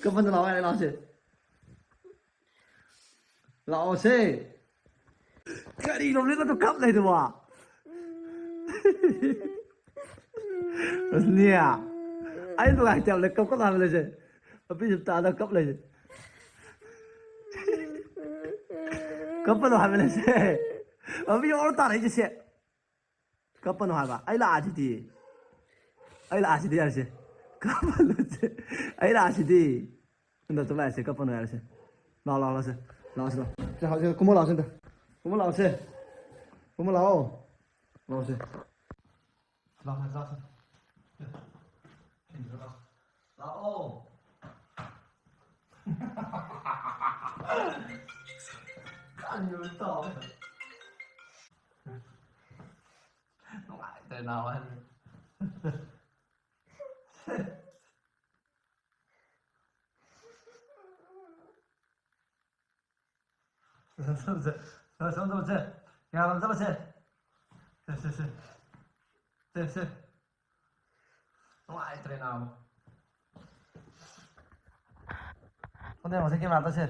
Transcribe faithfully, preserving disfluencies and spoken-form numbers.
ꯀꯞꯄꯅ ꯂꯥꯛꯑꯣ ꯌꯥꯔꯦ, ꯂꯥꯛꯑꯣꯁꯦ꯫ ꯂꯥꯛꯑꯣꯁꯦ꯫ ꯀꯔꯤꯅꯣ ꯅꯪ ꯑꯗꯨ ꯀꯞ ꯂꯩꯗꯨꯕꯣ? ꯔꯣꯁꯅꯤ, ꯑꯩ ꯅꯨꯡꯉꯥꯏꯇꯕꯅꯦ, ꯀꯞꯀꯅꯣ ꯍꯥꯏꯕ ꯂꯩꯁꯦ꯫ ꯃꯄꯤꯁꯨ ꯇꯥꯗ ꯀꯞ ꯂꯩꯁꯦ꯫ ꯀꯞꯄꯅꯣ ꯍꯥꯏꯕ ꯂꯩꯁꯦ꯫ ꯃꯄꯤ ꯑꯣꯔ ꯇꯥꯔꯛꯏꯁꯦ ꯁꯦ꯫ ꯀꯞꯄꯅꯣ ꯍꯥꯏꯕ꯫ ꯑꯩ ꯂꯥꯛꯑꯁꯤꯗꯤ꯫ ꯑꯩ ꯂꯥꯛꯑꯁꯤꯗꯤ ꯌꯥꯔꯦꯁꯦ꯫ ꯀꯞꯄꯅꯣꯁꯦ꯫ ꯑꯩ ꯂꯥꯛꯑꯁꯤꯗꯤ꯫ ꯅꯇꯣꯝ ꯂꯥꯛꯑꯁꯦ, ꯀꯞꯄꯅꯣ ꯌꯥꯔꯦꯁꯦ꯫ ꯂꯥꯛꯑꯣ, ꯂꯥꯛꯑꯣ, ꯂꯥꯛꯑꯣꯁꯦ꯫ ꯂꯥꯛꯑꯣꯁꯦ, ꯂꯥꯛꯑꯣ꯫ ꯁꯦ, ꯍꯧꯖꯤꯛ ꯀꯨꯝꯃꯣ ꯂꯥꯛꯑꯣꯁꯦ ꯑꯝꯇ꯫ ꯀꯨꯝꯃꯣ ꯂꯥꯛꯑꯣꯁꯦ꯫ ꯀꯨꯝꯃꯣ ꯂꯥꯛꯑꯣ꯫ ꯂꯥꯛꯑꯣꯁꯦ꯫ ꯂꯥꯛꯑꯣꯁꯦ, ꯂꯥꯛꯑꯣꯁꯦ꯫ ꯂꯥꯛꯑꯣ꯫ ꯀꯔꯤꯅꯣ ꯇꯧꯔꯦ? ꯅꯨꯡꯉꯥꯏꯇ꯭ꯔꯦ ꯅꯥꯕ꯫ ꯁꯣꯝ ꯆꯠꯂꯨꯁꯦ꯫ ꯁꯣꯝ ꯆꯠꯂꯨꯁꯦ꯫ ꯌꯥꯔꯣꯝ ꯆꯠꯂꯨꯁꯦ꯫ ꯁꯦ, ꯁꯦ, ꯁꯦ꯫ ꯁꯦ, ꯁꯦ꯫ ꯅꯨꯡꯉꯥꯏꯇ꯭ꯔꯦ ꯅꯥꯕ꯫ ꯁꯣꯝꯗ ꯌꯦꯡꯉꯣꯁꯦ, ꯀꯦꯃꯦꯔꯥꯗ ꯁꯦ꯫